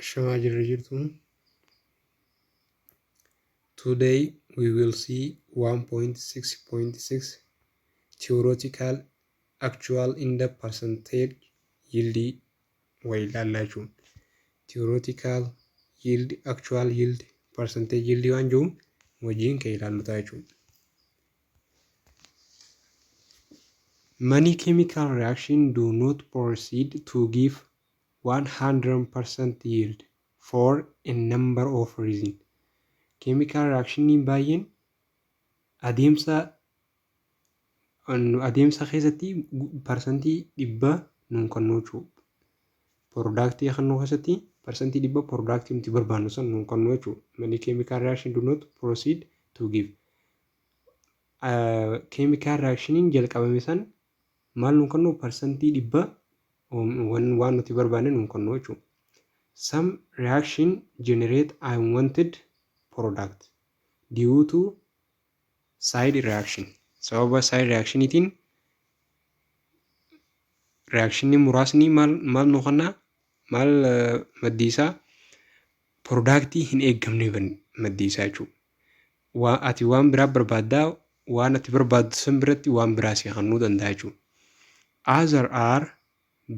Ashamaa jirra jirtu. Today we will see 1.6.6 theoretical actual in the percentage yield wa ilaallaa jechuudha. Theoretical yield, actual yield, percentage yield waan jiru wajjin kan ilaallu ta'a jechuudha. Many chemical reaction do not proceed to give 100% yield for a number of reasons. Chemical reaction baay'een adeemsa adeemsa keessatti parsantii 100 nuun kennu jechuudha. Productii kennuu keessatti 100% productii nuti barbaannu san nuun kennu jechuudha. Many chemical reaction do not proceed to give. Chemical reactioniin jalqabame san maal nuun kennu 100% waan nuti barbaanne nuun kennu jechuudha. Some reaction generate unwanted product due to side reaction. Sababa side reactioniitiin reactionii muraasni maal maal nu kenna maal maddiisaa productii hin eeggamne maddiisaa jechuudha. Waa ati waan biraa barbaaddaa waan ati barbaaddu san biratti waan biraa si kennuu danda'a jechuudha. Other are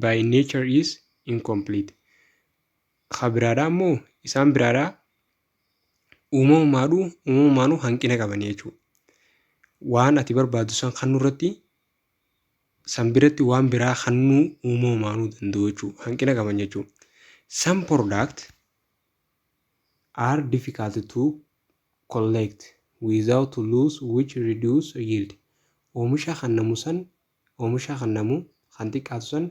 by nature is incomplete. Ka biraadhaa immoo isaan biraadhaa uumamumaadhuu uumamumaanuu hanqina qabanii jechuudha. Waan ati barbaaddu san kennuu irratti san biratti waan biraa kennuu uumamumaanuu danda'u jechuudha. Hanqina qaban jechuudha. Some product are difficult to collect without to lose which reduce yield. Oomisha kennamu san oomisha kennamu kan xiqqaatu san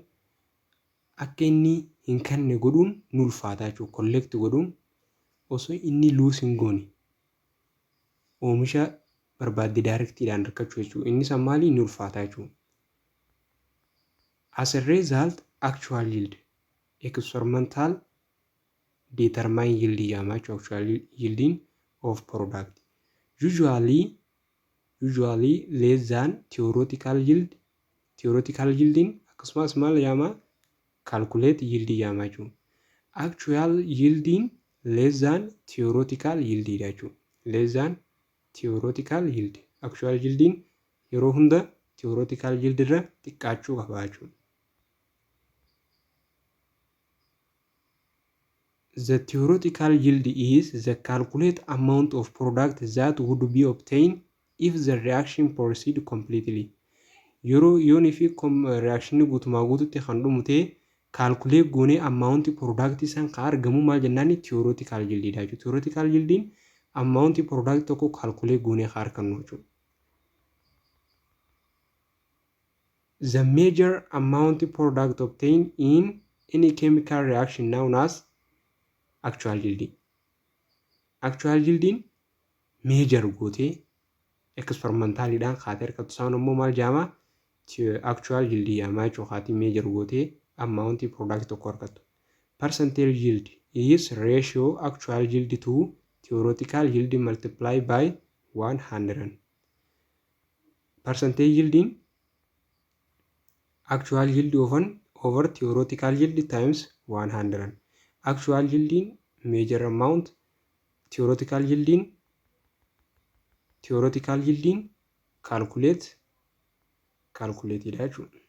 akka inni hin kenne godhuun ni ulfaata jechuudha. Collect godhuun osoo inni lose hin goone oomisha barbaadde directiidhaan argachuu jechuudha. Inni san maali ni ulfaata jechuudha. As a result, actual yield experimental determine yield jedhama jechuudha. Actual yielding of product usually less than theoretical yield. Theoretical yielding akkasumas maal jedhama calculate yield jedhama jechuudha. Actual yielding less than theoretical yield dha jechuudha. Less than theoretical yield. Actual yielding yeroo hunda theoretical yield irra xiqqaachuu qaba jechuudha. The theoretical yield is the calculate amount of product that would be obtained if the reaction proceed completely. Yeroo yoonii fi reaction guutumaa guututti kan dhumu ta'e calculate goonee amount product san kan argamu maal jennaan theoretical yield dha jechuudha. Theoretical yieldiin amount product tokko calculate goonee kan argannu jechuudha. The major amount product obtained in any chemical reaction known as actual yield. Actual yieldiin major gootee experimentaliidhaan kaatee argattu isaan immoo maal jedhama actual yield jedhama jechuudha kaatii major gootee amount product tokko argattu. Percentage yield is ratio actual yield to theoretical yield multiply by 100. Percentage yieldiin actual yield over theoretical yield times 100. Actual yieldiin major amount theoretical yieldiin theoretical yieldiin calculate calculate dha jechuudha.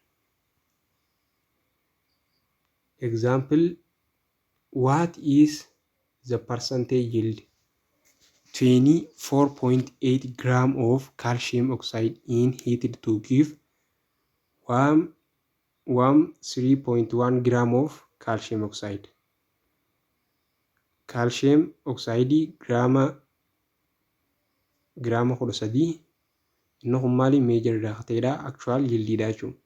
Example, what is the percentage yield 24.8 gram of calcium oxide in heated to give 1 1 3.1 gram of calcium oxide? Calcium oxide giraama 13 inni kun maali major irraa ta'edha actual yield dha jechuudha.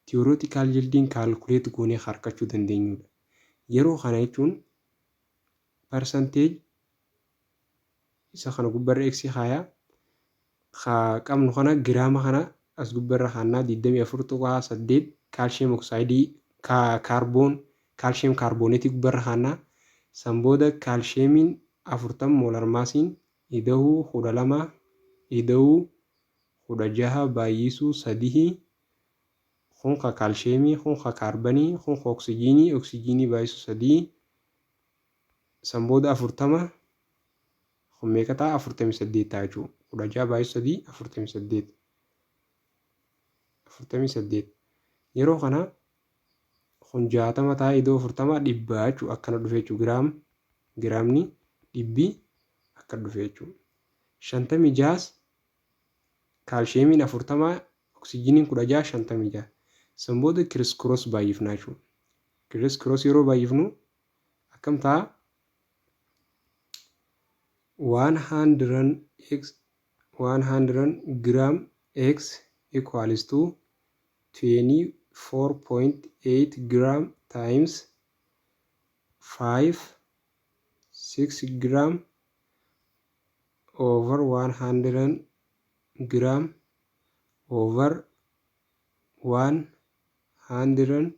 Theoretical yieldiin calculate goonee harkachuu dandeenyudha. Yeroo kana jechuun percentage isa kana gubbarra x kaayaa ka qabnu kana giraama kana as gubbarra kaannaa 24.8 calcium oxide kaarboon calcium carbonate gubbarra kaannaa san booda calciumiin 40 molar massiin ida'uu 12 ida'uu 16 baay'isuu 3 kun ka kaalsheemii kun ka kaarbanii kun ka oksijiinii oksijiinii baay'isuu 3 San booda 40 kun meeqa ta'a? 48 ta'a jechuudha. 16 baay'isu 3 48. 48. Yeroo kana kun 60 ta'a idoo 40 dhibba jechuudha. Akkana dhufe jechuudha. Giraam giraamni dhibbi akka dhufe jechuudha. 56s kaalshiyeemiin 40 oksijiiniin 16 56. San booda criss cross baay'ifnaa jechuudha. Criss cross yeroo baay'ifnu akkam ta'a? 100 x 100 gram x equals to 24.8 gram times 5 6 gram over 100 gram over 100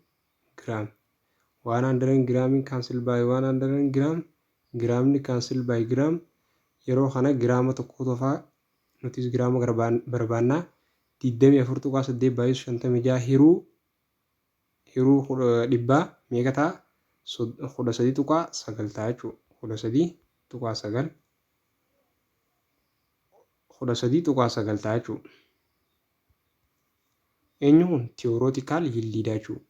gram. 100 giraamiin cancel by 100 gram, giraamni cancel by gram. Yeroo kana giraama tokko qofaa, nutis giraama barbaannaa. 24.8 baay'isu 56 hiruu dhibbaa meeqa ta'a? 13.9 ta'a jechuudha. 13.9, 13.9 ta'a jechuudha. Eenyu kun theoretical yieldiidha jechuudha.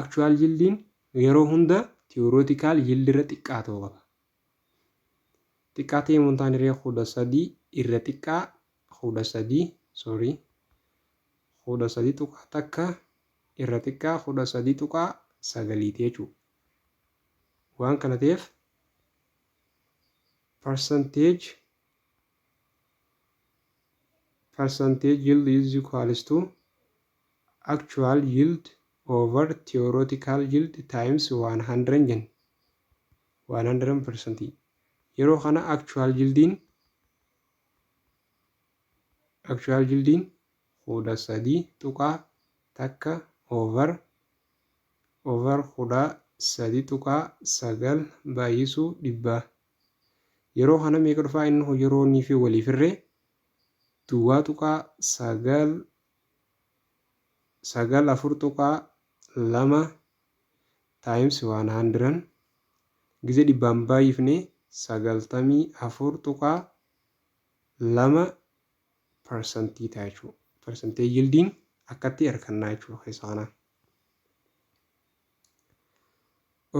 Actual yieldiin yeroo hunda theoretical yield irra xiqqaa ta'uu qaba. Xiqqaa ta'ee immoo hin taane 13 irra xiqqaa 13, sorry, 13.1 irra xiqqaa 13.9ti jechuudha. Waan kana ta'eef percentage yield is equals to actual yield over theoretical yield times 100 jenne, 100%. Yeroo kana actual yieldiin 13.1 over 13.9 baay'isuu dhibbaa. Yeroo kana meeqa dhufaa? Inni kun yeroo inni fi waliif hirree 0.994.2 times 100 gizee dhibbaan baay'ifne 94.2% ta'a jechuudha. Percentage yieldiin akkatti harkannaa jechuudha keessa kanaa.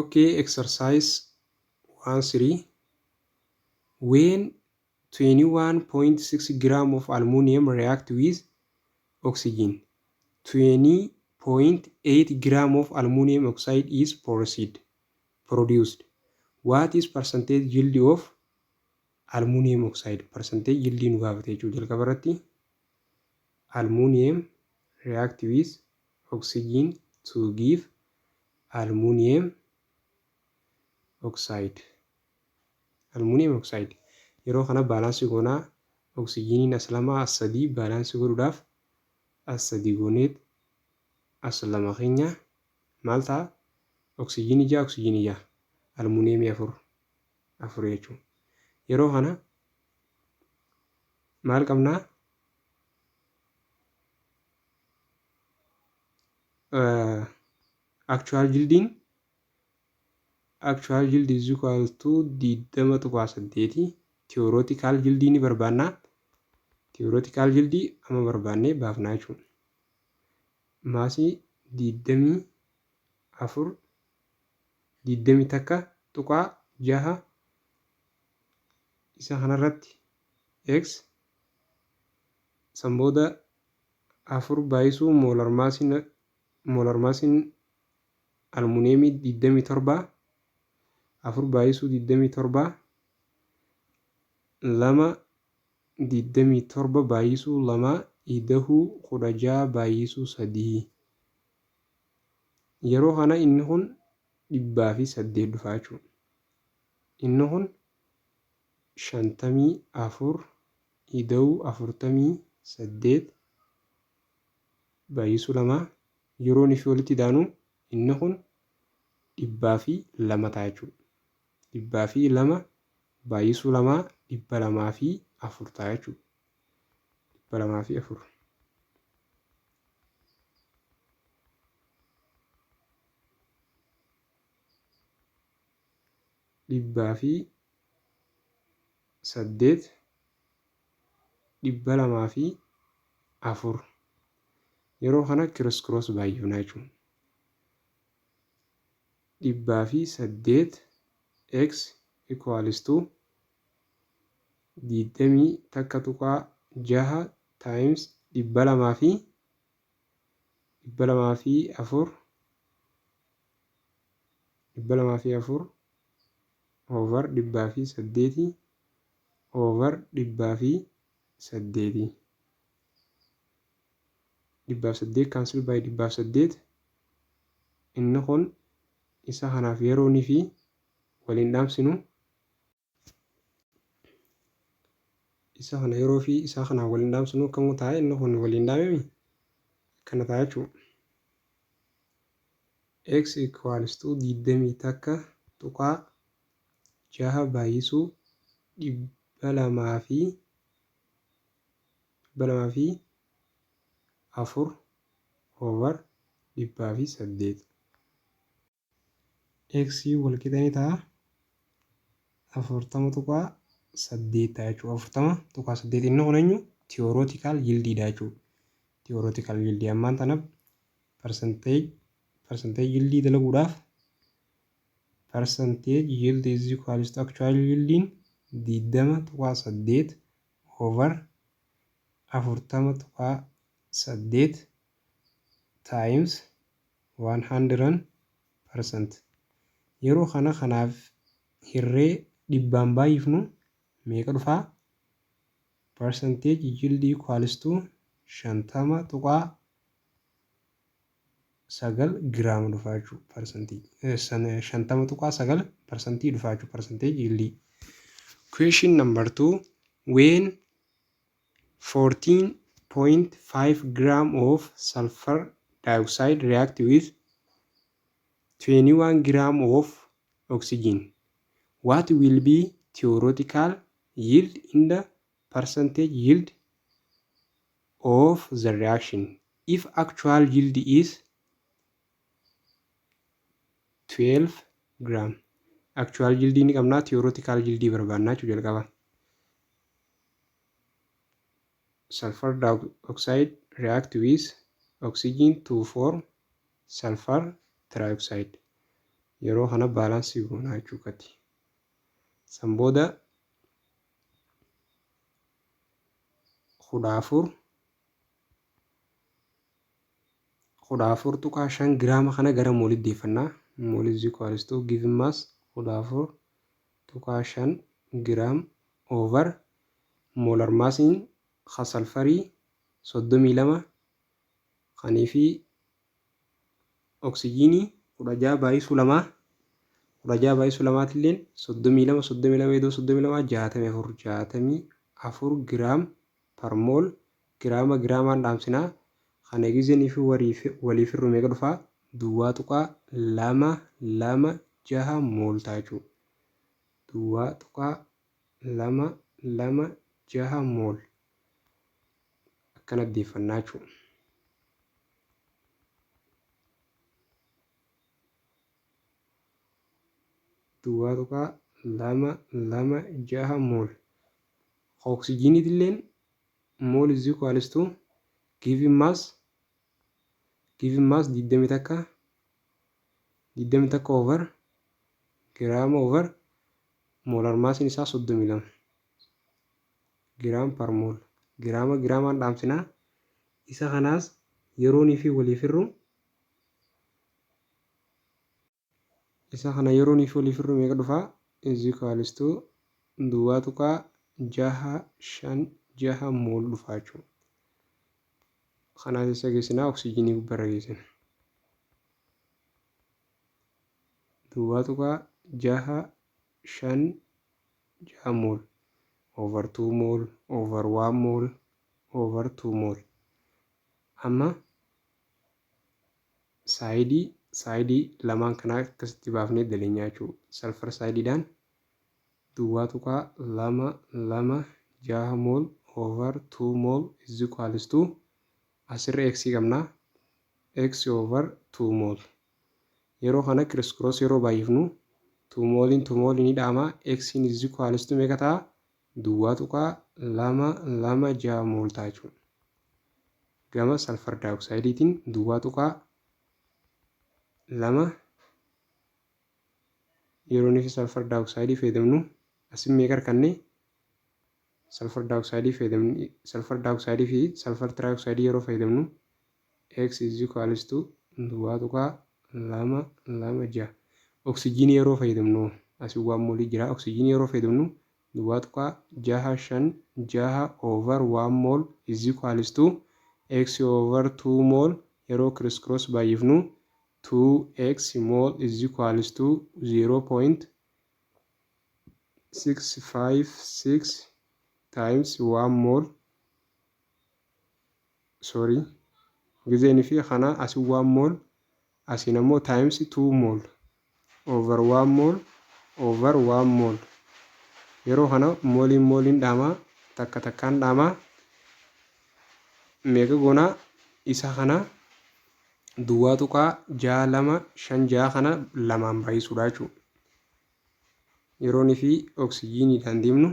Okay, exercise 1.3. When 21.6 gram of aluminum react with oxygen, 20.8 gram of aluminum oxide is produced. What is percentage yield of aluminum oxide? Percentage yield nu gaafate jechuudha jalqaba irratti. Aluminum react with oxygen to give aluminum oxide. Aluminum oxide yeroo kana balance goonaa. Oksijiiniin as lama, as sadii, balance godhuudhaaf as sadii gooneet as lama keenya maal ta'a? Oksijiinii ja'a, oksijiinii ja'a, almuuniyeemii afur, afur jechuudha. Yeroo kana maal qabnaa? Actual yield is equal to 20.8. Theoretical yield ni barbaannaa. Theoretical yield amma barbaannee baafnaa jechuudha. Maasii 24, 21.6 isa kanarratti x san booda afur baay'isuu molar massiin almuuniyeemii 27, afur baay'isuu 27, lama, 27 baay'isuu lama idahuu 16 baay'isuu sadii. Yeroo kana inni kun 108 dhufa jechuudha. Inni kun 54 ida'uu 48 baay'isuu lama yeroo inni fi walitti idaanu inni kun 102 ta'a jechuudha. 102 baay'isuu lama 204 ta'a jechuudha. 204. 108, 204. Yeroo kana cross cross baay'ifna jechuudha. 108 x equals to 21.6 times 204, 204 over 108 over 108. 108 cancel by 108. Inni kun isa kanaaf yeroonii fi waliin dhaamsinu, isa kana yeroo fi isa kanaaf waliin dhaamsinu akkamuu ta'a? Inni kun waliin dhaamemi akkana ta'a jechuudha. X equals to 21.6 baay'isuu 204 over 108. X wal qixa ni ta'a 40.8 ta'a jechuudha. 40.8 inni kun eenyu? Theoretical yieldiidha jechuudha. Theoretical yield ammaan tana percentage yield dalaguudhaaf percentage yield is equals to actual yieldiin 20.8 over 40.8 times 100%. Yeroo kana kanaaf hirree dhibbaan baay'ifnu meeqa dhufaa? Percentage yield equals to 50.9 giraama dhufaa jechuudha. Percentage 50.9% dhufaa jechuudha. Percentage yield. Question number 2: when 14.5 gram of sulfur dioxide react with 21 gram of oxygen, what will be theoretical yield in the percentage yield of the reaction if actual yield is 12 gram? Actual yield ni qabnaa, theoretical yield barbaannaa jechuu jalqaba. Sulfur dioxide react with oxygen to form sulfur trioxide. Yeroo kana balance goonaa jechuudha. San booda 14.5 giraama kana gara moolitti deeffannaa. Mole is equals to given mass 14.5 gram over molar massiin ka salfarii 32 kanii fi oksijiinii 16 baay'isuu lamaa, 16 baay'isuu lamaatilleen 32, 32 iddoo 32 64, 64 gram per mole. Giraama giraamaan dhaamsinaa. Kana gizeenii fi waliif hirru meeqa dhufaa? 0.226 mole ta'a jechuudha. 0.226 mole akkana deeffannaa jechuudha. 0.226 mole. Oksijiiniitilleen mole is equals to given mass 21, 21 over giraama over molar massiin isaa 32 gram per mole. Giraama giraamaan dhaamsinaa. Isa kanaas yeroonii fi waliif hirru, isa kana yeroonii fi waliif hirru meeqa dhufaa? Is equals to 0.656 mole dhufaa jechuudha. Kanaas isa geessinaa? Oksijiinii gubbarra geessina. 0.656 mole over 2 mole over 1 mole over 2 mole. Amma side lamaan kanaa akkasitti baafnee daleenyaa jechuudha. Sulfur sideiidhaan 0.226 mole over 2 mole is equals to asirra x qabnaa, x over 2 mole. Yeroo kana criss cross yeroo baay'ifnu Two mooliin two moolii ni dhahama. X is equals to meeqa ta'a? 0.226 mole ta'a jechuudha. Gama sulfur dioxideetiin 0.2 yeroo inni sulfur dioxide fayyadamnu, asin meeqa arganne? Sulfur dioxide fayyadamnu, sulfur dioxide fi sulfur trioxide yeroo fayyadamnu, x is equals to 0.226. Oksijiinii yeroo fayyadamnu, asii one moolii jira, oksijiinii yeroo fayyadamnu 0.656 over 1 mole is equals to x over 2 mole. Yeroo criss cross baay'ifnu, 2x mole is equals to 0.656 times 1 mole. Sorry, gizeen fi kana asii 1 mole, asiin ammoo times 2 mole over 1 mole over 1 mole. Yeroo kana mooliin mooliin dhaamaa, takka takkaan dhaamaa. Meeqa goonaa? Isa kana 0.6256 kana lamaan baay'isuudha jechuudha. Yeroon fi oksijiiniidhaan deemnu,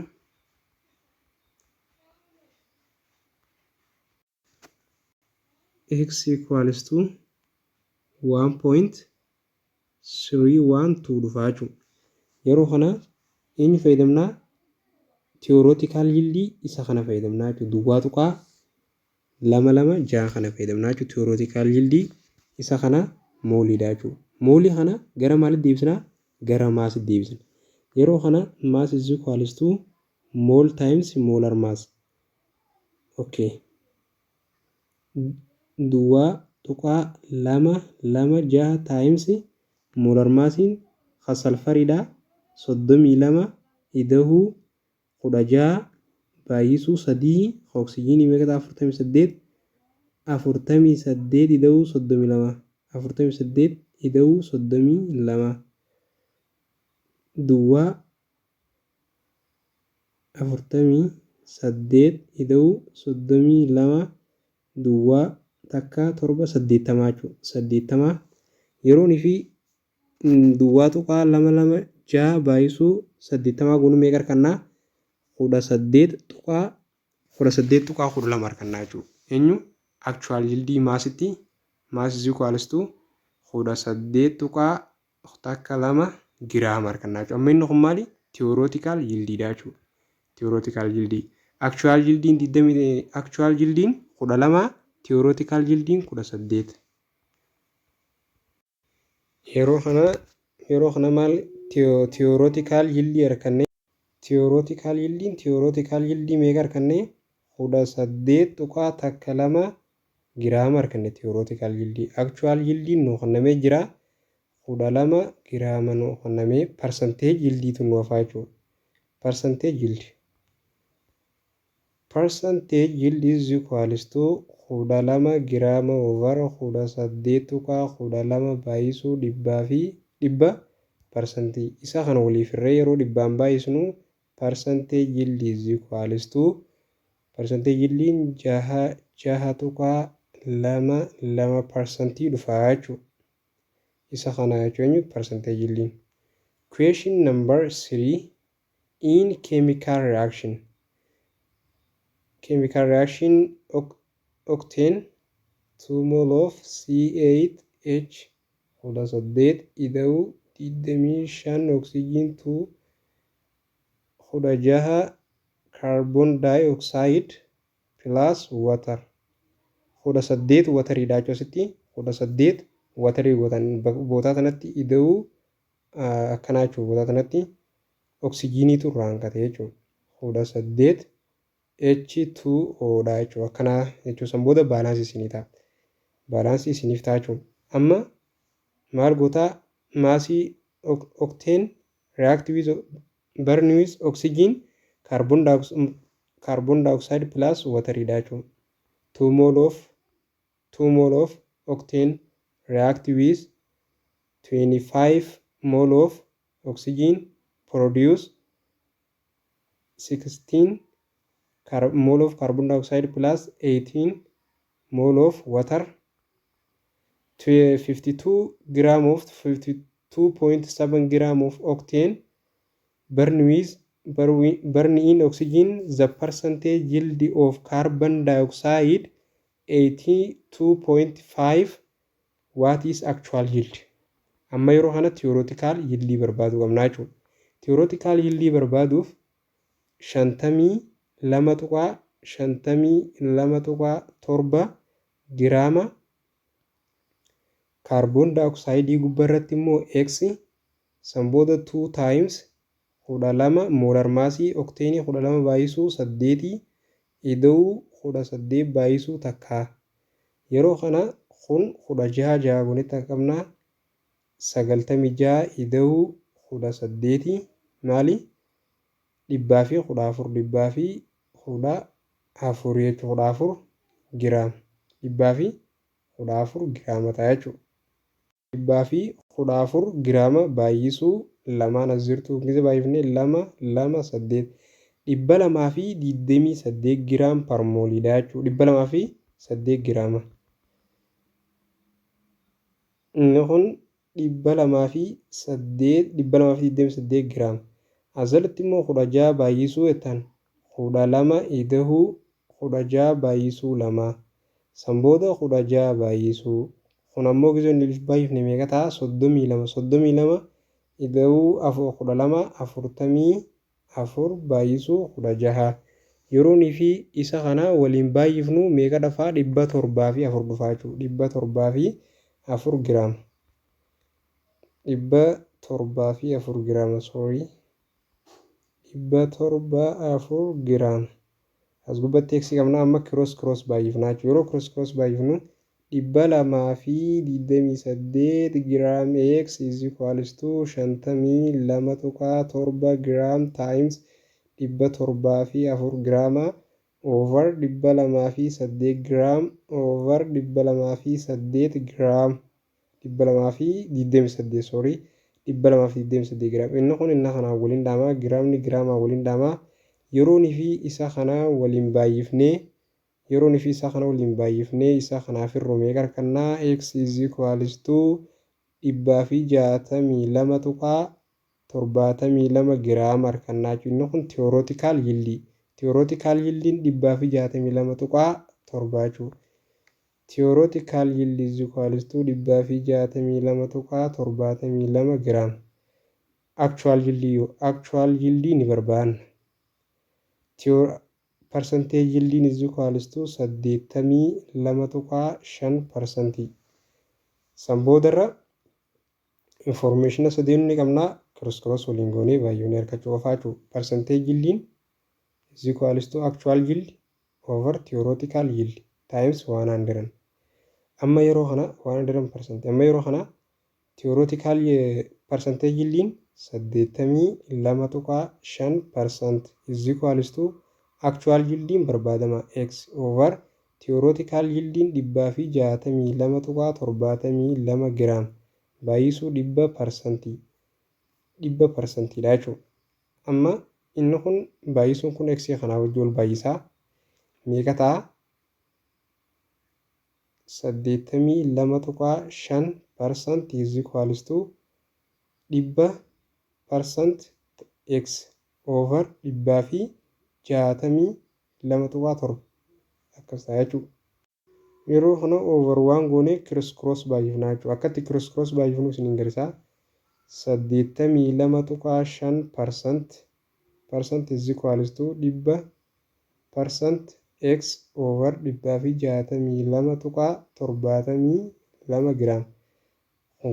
x equals to 1.312 dhufaa jechuudha. Yeroo kana eenyu fayyadamnaa? Theoretical yield isa kana fayyadamnaa jechuudha. 0.226 kana fayyadamnaa jechuudha. Theoretical yield isa kana mooliidha jechuudha. Moolii kana gara maalitti deebisnaa? Gara maasitti deebisna. Yeroo kana mass is equals to mole times molar mass. Okay. 0.226 times molar massiin kan salfariidha. 32 idahuu 16 baay'isuu sadii, oksijiinii meeqa ta'a? 48. 48 ida'uu 32, 48 ida'uu 32, duwwaa 48 ida'uu 32, duwwaa takka torba, 80 jechuudha. 80 yeroonii fi 0.226 baay'isuu 80 goonuu meeqa argannaa? 18.12 argannaa jechuudha. Eenyu? Actual yield maasitti, mass is equals to 18.12 giraama argannaa jechuudha. Amma inni kun maali? Theoretical yieldiidha jechuudha. Theoretical yield. Actual yieldiin 20, actual yieldiin 12, theoretical yieldiin 18. Yeroo kana maal theoretical yield arganne? Theoretical yieldiin, theoretical yield meeqa arganne? 18.12 giraama arganne theoretical yield. Actual yieldiin nuu kennamee jira. 12 giraama nuu kennamee, percentage yieldiitu nu hafaa jechuudha. Percentage yield. Percentage yield is equals to 12 giraama over 18.12 baay'isuu dhibbaa fi dhibba parsantii. Isa kana waliif irree yeroo dhibbaan baay'isnu, percentage yield is equals to, percentage yieldiin 6.22 parsantii dhufaa jechuudha. Isa kana jechuun percentage yieldiin. Question number 3: in chemical reaction, chemical reaction, octane, 2 mole of C8H 18 ida'uu 25 oxygen 2 16 carbon dioxide plus water. 18 wateriidha jechuudha. Asitti 18 waterii gootan bootaa tanatti ida'uu akkanaa jechuudha. Bootaa tanatti oksijiiniitu irraa hanqate jechuudha. 18 H2O dha jechuudha. Akkanaa jechuudha. San booda balance isinii ta'a. Balance isiniif ta'a jechuudha. Amma maal gootaa? Maasii octane react with, burn with oxygen, carbon dioxide plus wateriidha jechuudha. 2 mole of octane react with 25 mole of oxygen produce 16 mole of carbon dioxide plus 18 mole of water. 52 gram of 50. 2.7 gram of octane burn with burn in oxygen, the percentage yield of carbon dioxide 82.5. What is actual yield? Amma yeroo kana theoretical yield barbaaduu qabna jechuudha. Theoretical yield barbaaduuf 52.52.7 giraama kaarboon daayoksayidii gubbaa irratti immoo x, san booda 2 times 12, molar massii okteenii 12 baay'isuu 8 ida'uu 18 baay'isuu takkaa. Yeroo kana kun 16, jaha gonetti akka qabnaa, 96 ida'uu 18 maali? 114, 114 jechuudha. 14 giraama, 114 giraama ta'a jechuudha. 114 giraama baay'isuu lamaan as jirtu gisa baay'ifnee lama lama saddeet, 228 gram per moleiidha jechuudha. 208 giraama. Inni kun 208, 228 giraama. Asirratti immoo 16 baay'isuu jettan, 12 ida'uu 16 baay'isuu lama, san booda 16 baay'isuu kun ammoo gisee inni baay'ifne meeqa ta'a? 32. 32 ida'uu afur 12, 44 baay'isuu 16. Yeroonii fi isa kana waliin baay'ifnu meeqa dhufaa? 704 dhufaa jechuudha. 704 giraama, 704 giraama, sorry, 704 giraama. As gubbatti x qabna. Amma cross cross baay'ifnaa jechuudha. Yeroo cross cross baay'ifnu 228 gram x is equals to 52.7 gram times 704 giraama over 208 gram over 208 gram, 228, sorry, 228 giraam. Inni kun inni kanaan waliin dhaamaa, giraamni giraamaa waliin dhaamaa. Yeroonii fi isa kana waliin baay'ifnee, yeroonii fi isa kana waliin baay'ifnee isa kanaaf irruu meeqa argannaa? X is equals to 162.72 giraama argannaa jechuudha. Inni kun theoretical yield. Theoretical yieldiin 162.7 jechuudha. Theoretical yield is equals to 162.72 giraama. Actual yield yoo, actual yield ni barbaanna. Percentage yieldiin is equals to 82.5%. San boodarra informationa sadeen ni qabnaa, cross cross waliin goonee baay'oonee argachuu qofaa jechuudha. Percentage yieldiin is equals to actual yield over theoretical yield times 100. Amma yeroo kana 100%. Amma yeroo kana theoretical percentage yieldiin 82.5% is equals to actual yieldiin barbaadama x over theoretical yieldiin 162.72 giraam baay'isuu 100%, 100%dha jechuudha. Amma inni kun baay'isuun kun x kanaa wajjin wal baay'isaa meeqa ta'a? 82.5% is equals to 100% x over 162.7 akkas ta'a jechuudha. Yeroo kana over waan goonee cross cross baay'ifnaa jechuudha. Akkatti cross cross baay'ifnu isin garsiisa. 82.5% is equals to 100% x over 162.72 giraam.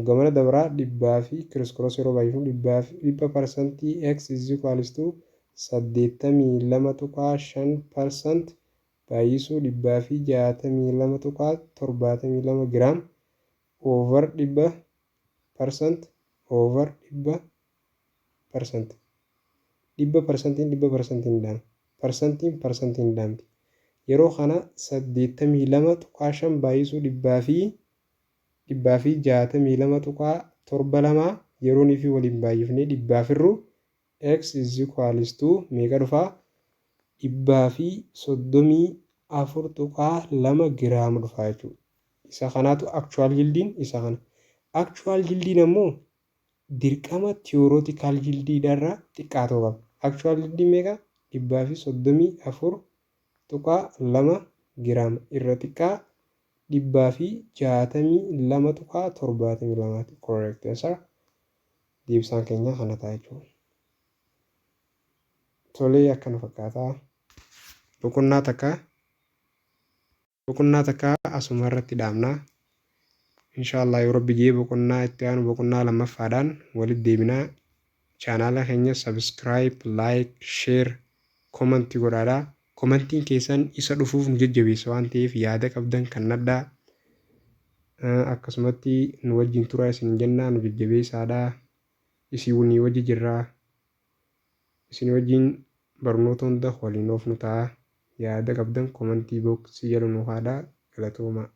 Gamana dabraa dhibbaa fi cross cross yeroo baay'ifnu 100% x is equals to 82.5% baay'isuu 162.72 giraam over 100% over 100%. 100%iin 100%iin dhaama. Parsantiin parsantiin dhaamti. Yeroo kana 82.5 baay'isuu 162.72 yeroonii fi waliin baay'ifnee dhibbaaf hirru x is equals to meeqa dhufaa? 134.2 giraama dhufaa jechuudha. Isa kanaatu actual yieldiin isa kana. Actual yieldiin ammoo Dirqama theoretical yield irraa xiqqaa ta'uu qaba. Actual yield meeqa? 134.2 giraama irra xiqqaa 162.72ti. Correct answer deebisaan keenya kana ta'a jechuudha. Tolee, akkana fakkaataa. Boqonnaa takka asuma irratti dhaabnaa. Inshaallah, yoo Rabbi jee, boqonnaa itti aanu boqonnaa lammaffaadhaan walitti deebinaa. Chaanaala keenya subscribe, like, share, comment godhaadhaa. Commentiin keessan isa dhufuuf nu jajjabeessa waan ta'eef, yaada qabdan kan nadhaa. Akkasumatti nu wajjin turaa isin jennaa, nu jajjabeessaadhaa. Isin wajji jirraa. Isin wajjin barnoota hunda waliin oofnu ta'a. Yaada qabdan comment box jala nu kaa'aa. Galatoomaa.